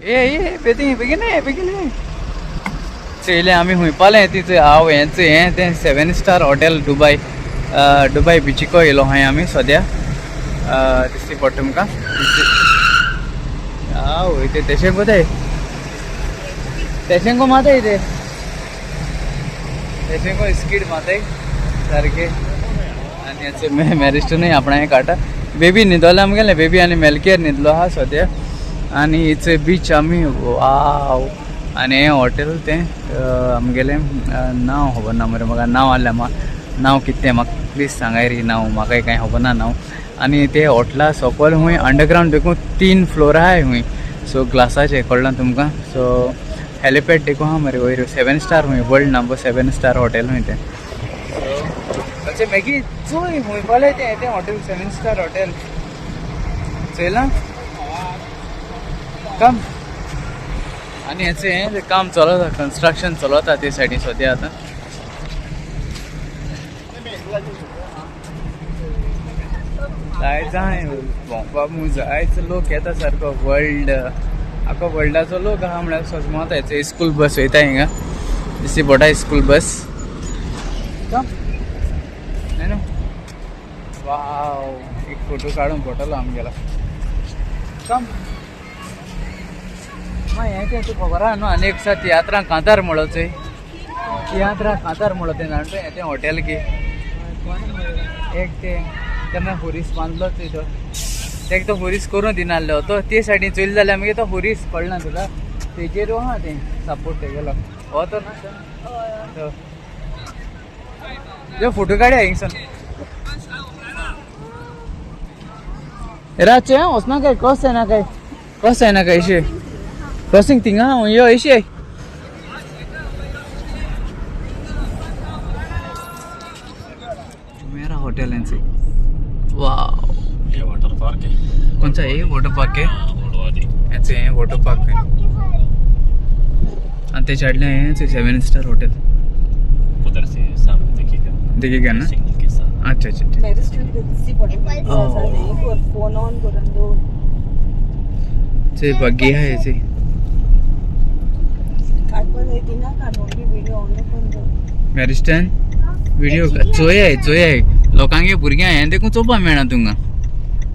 ए बेगीन बेगीन बेगीन चोयलें आमी हुंयपालें ती चोय हांव हें चोय हें तें 7 स्टार हॉटेल दुबय दुबय बिचीको येयलो हांवें आमी सद्या दिश्टी पडटा तुमकां. आवय ते तेशें कोताय तेशें माताय ते तेशें स्कीड माताय सारकें. आनी हें मॅरिस्टनूय आपणाय काडटा. बेबी न्हिदोलें आमगेलें, बेबी आनी मेलकेर न्हिदलो आहा सद्या. आनी it's a beach आमी वाव. आनी हें हॉटेल तें आमगेलें नांव खबर ना मरे म्हाका, नांव आहलें म्हाका, नांव कितें तें म्हाका प्लीज सांगाय रे, नांव म्हाकाय कांय खबर ना नांव. आनी ते हॉटेला सकयल खूंय अंडरग्रावंड देखून 3 फ्लोर आहाय खूंय, सो ग्लासाचे कळ्ळां तुमकां. सो हेलिपॅड देखून आहा मरे वयर 7 स्टार खूंय, वर्ल्ड नंबर 7 स्टार हॉटेल खूंय तें. सो अशें मागीर चोय खूंय पावलें तें, तें हॉटेल 7 स्टार हॉटेल चोयलां काम. आनी हेचें हें काम चलता, कन्स्ट्रक्शन चलता ते सायडीन सद्या आतां. जाय भोंवपाक म्हूण जायच लोक येता सारको वर्ल्ड, आख्खो वर्ल्डाचो लोक आहा म्हळ्यार सजमता. हेचो स्कूल बस वयता हिंगा दिश्टी पडटा, स्कूल बस. न्हू वाव, एक फोटो काडून पडटलो आमगेलो. कम मागीर हें तें तुका खबर आहा न्हू. आनी एक दिसा तियात्रां कांतार म्हणलो चोय, तियात्रां कांतार म्हणलो तें जाणा हें तें हॉटेल की एक तें तेन्ना हुरीस बांदलो चोय तो, तेका तो हुरीस करूं दिनासलो तो ते सायडीन चोयलें जाल्यार मागीर तो हुरीस कळना तुका, तेजेर आहा तें सपोर्ट तेगेलो हो तो ना सर. फोटो काडया हिंगसून रातचें वचना काय, क्रॉस जायना काय, क्रॉस जायना काय अशें क्रॉसिंग थिंगा यो अशें. मेरा होटल है वाव. ये वाटर पार्क है. कौन सा ये वाटर पार्क है? ऐसे है वाटर पार्क है. आणि ते चढले हैं 7 स्टार होटल. उधर से सामने दिखेगा, दिखेगा ना? सिग्नल के साथ. अच्छा अच्छा ठीक. ते बग्गी आहे ते. मॅरिस्टन व्हिडिओ चोय आहे, चोय आहे लोकांगे भुरग्यां हें देखून चोवपा मेळना तुमकां.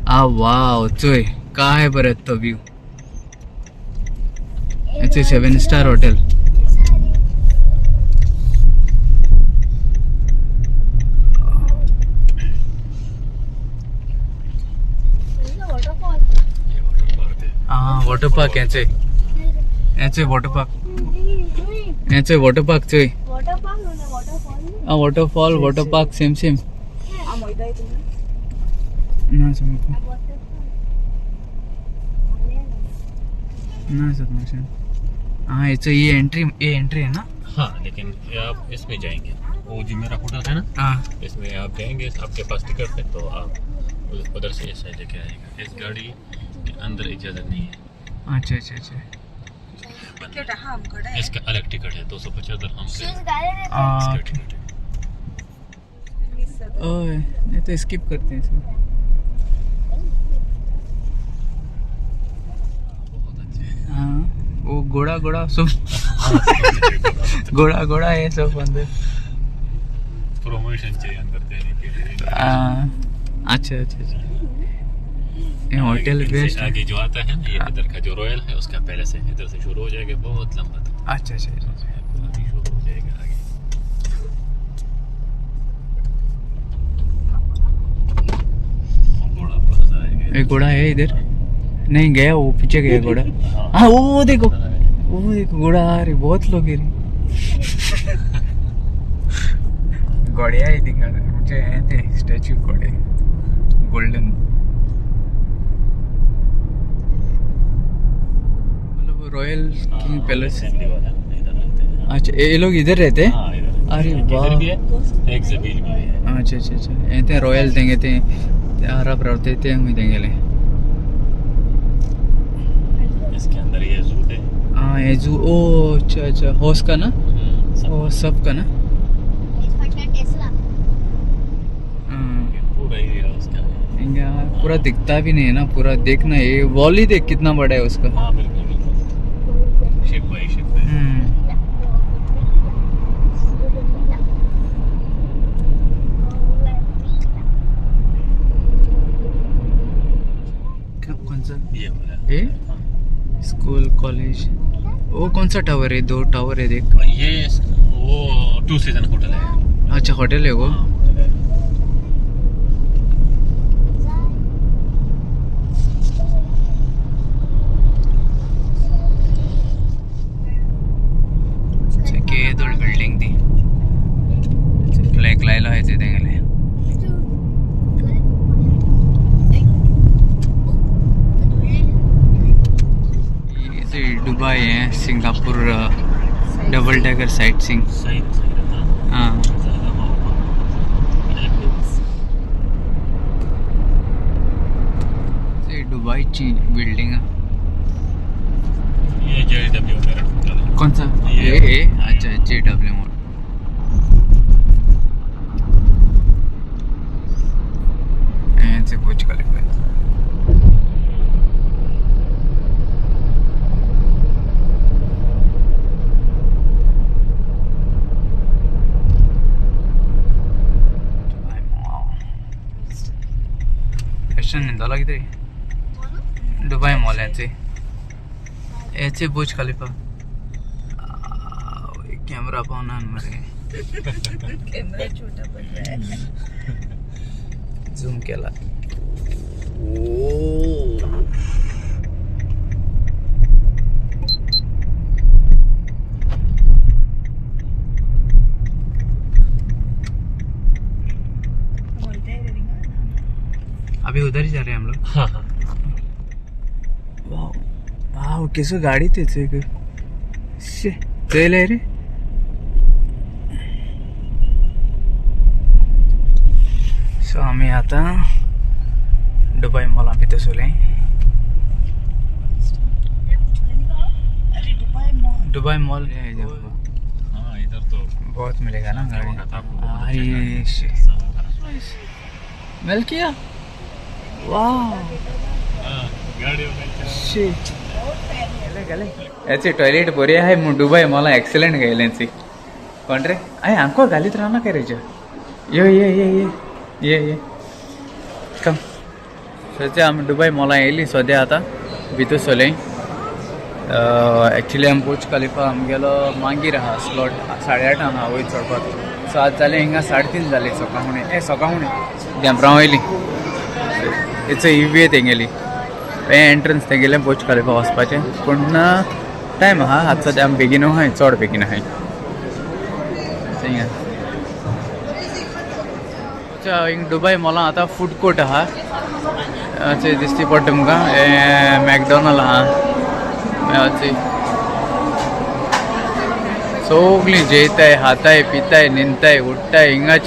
आ वाव चोय काय बरें तो व्यू. हेचे 7 स्टार हॉटेल. हाँ वॉटर पार्क हेचे, हेचे वॉटर पार्क, हेचे वॉटर पार्क चोय. हाँ waterfall water park same same ना समजता ना सर. हाँ ये तो ये एंट्री, ये एंट्री है ना? हाँ लेकिन आप इसमें जाएंगे, वो जो मेरा होटल है ना, हाँ इसमें आप जाएंगे, आपके पास टिकट है तो आप उधर से ऐसा लेके आएगा. इस गाड़ी के अंदर इजाज़त नहीं है. अच्छा अच्छा अच्छा. इसका अलग टिकट है, 250 दिरहम का टिकट है. ओए नहीं तो स्किप करते हैं इसको. बहुत अच्छे. हाँ वो घोड़ा घोड़ा सब, घोड़ा घोड़ा है सब अंदर. प्रमोशन चाहिए अंदर देने के लिए. अच्छा अच्छा अच्छा. ये होटल बेस्ट आगे जो आता है ना, ये इधर का जो रॉयल है उसका पहले से इधर से शुरू हो जाएगा, बहुत लंबा तक. अच्छा अच्छा अच्छा. अभी शुरू हो जाएगा आगे. घोड़ा आपको नजर आएगा. एक घोड़ा है इधर? नहीं गया वो पीछे गया घोड़ा. हाँ वो देखो, वो देखो घोड़ा आ रही, बहुत लोग है. घोड़े आहे थिंगा मुझे हे ते स्टॅच्यू घोडे गोल्डन. मतलब रॉयल किंग पैलेस. अच्छा ये लोग इधर रहते हैं? अरे वाह. इधर भी है, एक जबील में भी है. अच्छा अच्छा अच्छा. हे ते रॉयल तेंगे ते अरब रावते ते हुई तेंगेले. इसके अंदर ये जू है. हाँ ये जू, ओ अच्छा अच्छा, हॉर्स का ना? ओ सब का ना? पूरा एरिया उसका है. यार पूरा दिखता भी नहीं है ना, पूरा देखना, ये वॉल ही देख कितना बड़ा है उसका. हाँ बिल्कुल बिल्कुल. ये स्कूल कॉलेज। वो कौन सा टावर है? दो टावर है देख। ये वो 2 सीजन होटल है। अच्छा होटल है वो। बिल्डिंग थी फ्लैग लायलो आहे तेंगेले। दुबई है, Singapore double decker sight seeing. हाँ दुबई ची बिल्डिंग। ये JW होटल। कौन सा? ये अच्छा JW mall. ऐसे बुर्ज खलीफा। न्हिदलो कितें दुबय मॉल याचे बुर्ज खलीफा। कैमरा पावना मरे। कैमरा छोटा पड़ रहा है। झूम केला। अभी उधर ही जा रहे हैं हम लोग। हाँ हाँ। वाह वाह कैसे गाड़ी थे चले रे। सो आमी आता दुबई मॉल भितर सरले। दुबई मॉल हाँ इधर तो बहुत मिलेगा ना गाड़ी। अरे मिल किया। वाह याची टॉयलेट बरी आहे दुबई मॉल एक्सलेंट गेल्यांची। कोण रे I आमको घालीत रावना काय रे यो ये ये ये ये ये कम। सद्या आमी दुबई मॉलां येयली सद्या आतां भितर सरले। एक्चुअली आमी बुर्ज खलीफा आमगेलो मागीर आहा स्लॉट 8:30 आहा वयर चडपाक। सो आतां जालें हिंगा 3:30 जालें सकाळफुडें। ए सकाळफुडें देंपरां वयली it's a EV तेंगेली हें एंट्रन्स तेंगेलें बुर्ज खलीफा वचपाचें। पूण टायम आहा आतां सद्या आमी बेगीन आहाय चड बेगीन आहाय। अच्छा हिंग दुबय मॉलां आतां फूड कोर्ट आहा अशें दिश्टी पडटा तुमकां। हें मॅकडॉनल्ड आहा अशें सगळीं जेयताय खाताय पिताय न्हिदताय उठताय हिंगाच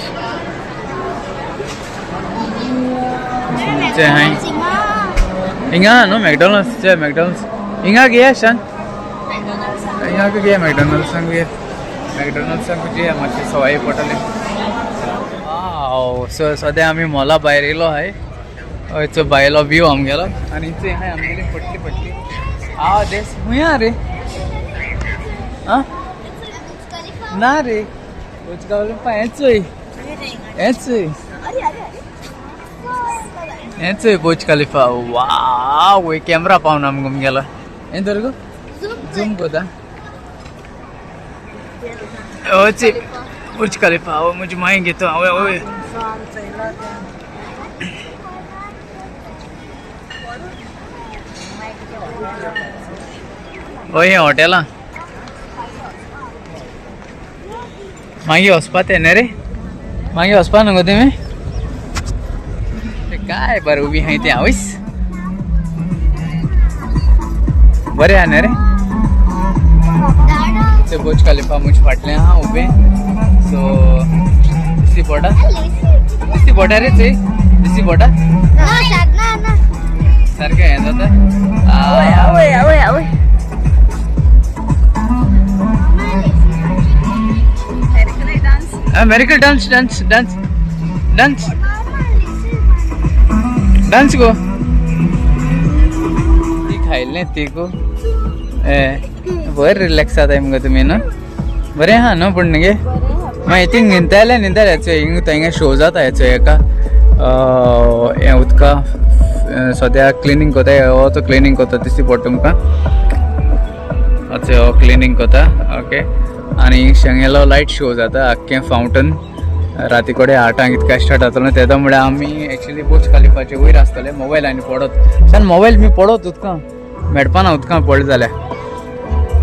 हाय हिंगा न्हू मॅकडॉनल्ड्स मॅकडॉनल्ड्स हिंगा घेया शान हिंगा घेया मॅकडॉनल्ड्सांक घेया मॅकडॉनल्ड्सांक घेया मातशें सवाय पडटलें। सो सद्या आमी मॉला भायर येयलो आहाय। हयचो भायलो व्यू आमगेलो आनी थंय आहाय आमगेली पटली पटली आ देस हुंय रे। आं ना रे बुर्ज खलीफा हेंच हेंच हेंच बुर्ज खलीफा। वाव कॅमरा पावना आमकां आमगेलो। हें धर गो झूम कोता। ओचे बुर्ज खलीफा हो म्हजी माय घेतो हांव ओय। हय हें हॉटेलां मागीर वचपा तें न्ही रे मागीर वचपा न्हू गो तुमी। काय बरें उबी आहाय ती आवयस बरें आहा न्ही रे। बुर्ज खलीफा म्हजे फाटल्यान आहा उबें। सो दिश्टी पडटा दिश्टी पडटा रे थंय दिश्टी पडटा सारकें हें जाता। आवय आवय आवय American dance dance dance dance dance गो ती खायल्लें ती गो ए बरें रिलॅक्स जाताय मुगो तुमी न्हू बरें आहा न्हू पूण न्ही गे मागीर ती न्हिदताले न्हिदताले हिंगा थंय शो जाता हेचो हेका हें उदका सद्या क्लिनींग कोताय, हो तो क्लिनींग कोता दिश्टी पडटा तुमकां. अच्छा, हो क्लिनींग कोता. ओके, आनी शेंगेलो लायट शो जाता आख्खें फावंटन राती कडेन 8 इतक्या स्टार्ट जातलो. तेदो म्हळ्यार आमी एक्चुली बुर्ज खलिफाचे वयर आसतले. मोबायल आनी पडत सान मोबायल मी पडत उदकां मेळपाना, उदकां पडले जाल्यार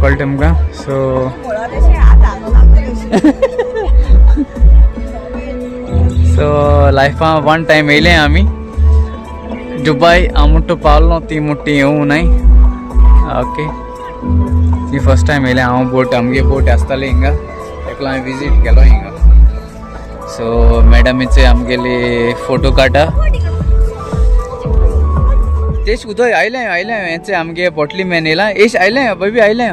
कळटा तुमकां. सो सो लायफा वन टायम येयले आमी दुबाय. हांव मुट्टो पावलो ती मुट्टी येवं नाय. ओके, ती फर्स्ट टायम येयले हांव. बोट आमगे बोट आसताली हिंगा, तेका हांवें विजीट केलो हिंगा. सो मॅडमीचे आमगेली फोटो काडटा. तेश उदय आयलें आयलें हेंचे आमगे बोटली मॅन येयला. एश आयलें बेबी आयलें.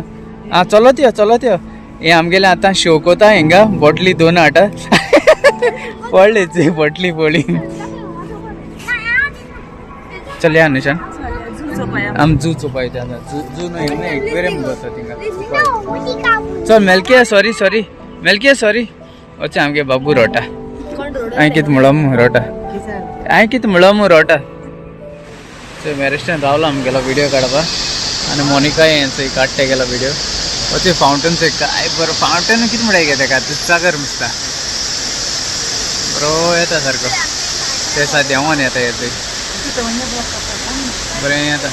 आं चलत यो चलत यो. हे आमगेले आतां शो कोता हिंगा बोटली दोन हाडटा. पडली ती बोटली पडली. चल या निशान, आम जू चोवपा येता. जू जू न्हय न्हय एक्वेरियम जाता थिंगा. चल मेलकिया, सॉरी सॉरी मेलकिया सॉरी. वचे आमगे बाबू रोटा. हांवें कितें म्हणलो मू रोटा, हांवें कितें म्हणलो मू रोटा. सो मॅरिस्टन रावलो आमगेलो व्हिडियो काडपाक आनी मोनिका हें काडटे गेलो व्हिडियो. वचे फावंटन काय बरो फावंटन कितें म्हणटा गे तेका, सागर दिसता बरो येता सारको. ते सा देंवोन येता येतय बरें येता.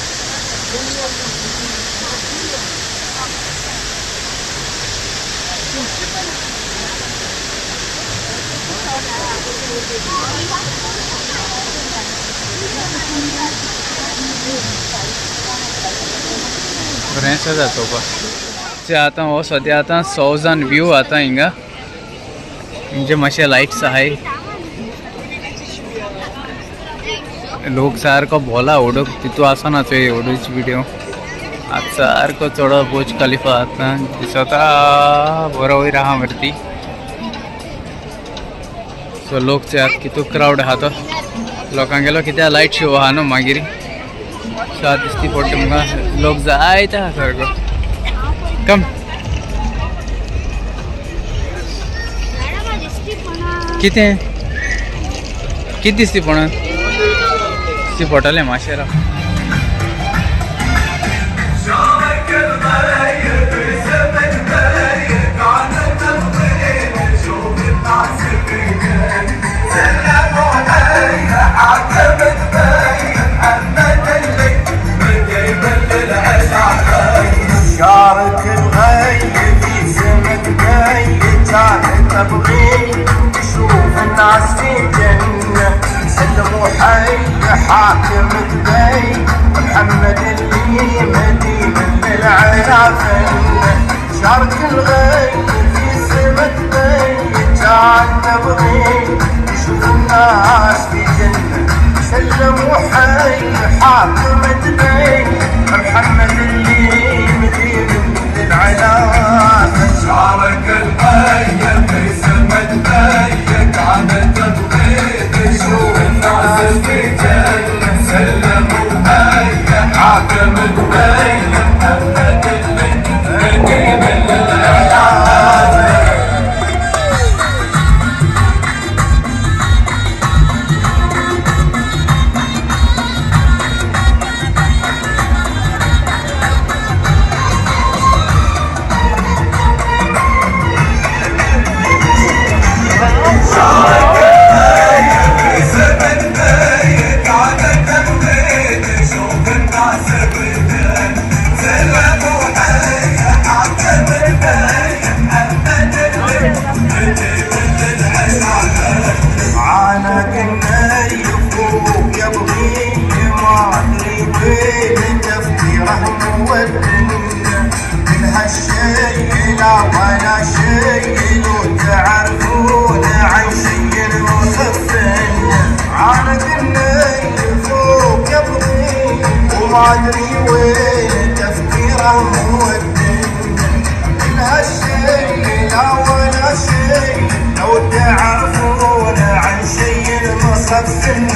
बरें जाता चोवपाक. आतां हो सद्या आतां 100 व्यू आतां हिंगा. म्हणजे मातशे लायट्स आहाय. लोक सारको भोला उडक तितू आसना चोय एवढीच व्हिडिओ. आज सारको चडो बुर्ज खलिफा आतां दिसता बरो वयर आहा मरे ती. सो लोक चोयात कितू क्रावड आहा तो लोकांगेलो. कित्याक लायट शो आहा न्हू मागीर. सो आतां दिसती पडटा तुमकां लोक जायते आहा सारको. कम कितें कितें दिसती पण दिसती पडटलें मातशें राव. شارك الغي في سمة بي كان تبغي تشوف الناس في جنة. سلموا حي حاكم دبي محمد اللي مدين للعلا فن. شارك الغي في سمة بي كان تبغي تشوف الناس في جنة. سلموا حي حاكم دبي محمد اللي مدين للعلا فن. شعرك الغيب في سمة بيك عم تبغي تشوف الناس في جنة. سلموا هيا حاكم دبي محمد اللي مدين للعلا فن. عانق النيفوق يبغي ما ادري وين تفكيره مودنا. من هالشي لا ولا شي لو تعرفون عن شي مخفن. عانق النيفوق يبغي وما ادري وين تفكيره مودنا. من هالشي لا ولا شي لو تعرفون عن شي مخفن.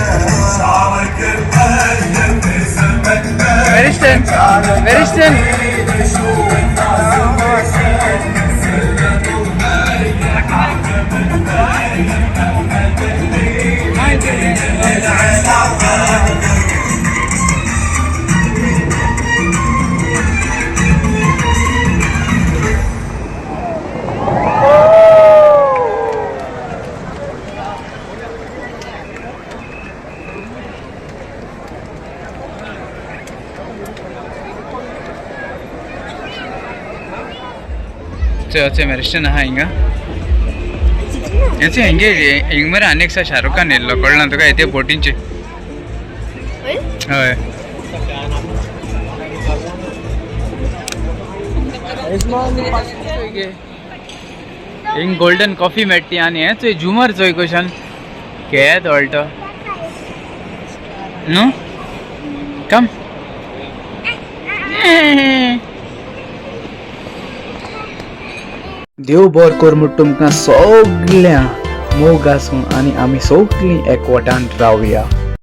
شعرك الغيب في سمة بيك مॅरिस्टन मॅरिस्टन تشوف الناس في جنة. سلموا هيا حاكم دبي محمد اللي مدين للعلا فن. चोय मॅरिस्टन आहा हिंगा. हेचे हेंगे हिंग मरे आनी एक शाहरुख खान येयल्लो, कळना तुका? येते बोटींचे. हय, हिंग गोल्डन कॉफी मेळटी. आनी हें चोय, झुमर चोय क्वेशन केत वळटो न्हू. कम. देव बर कर म्हूण तुमकां सगळ्या मोग आसूं आनी आमी सगळीं एकवटान रावया.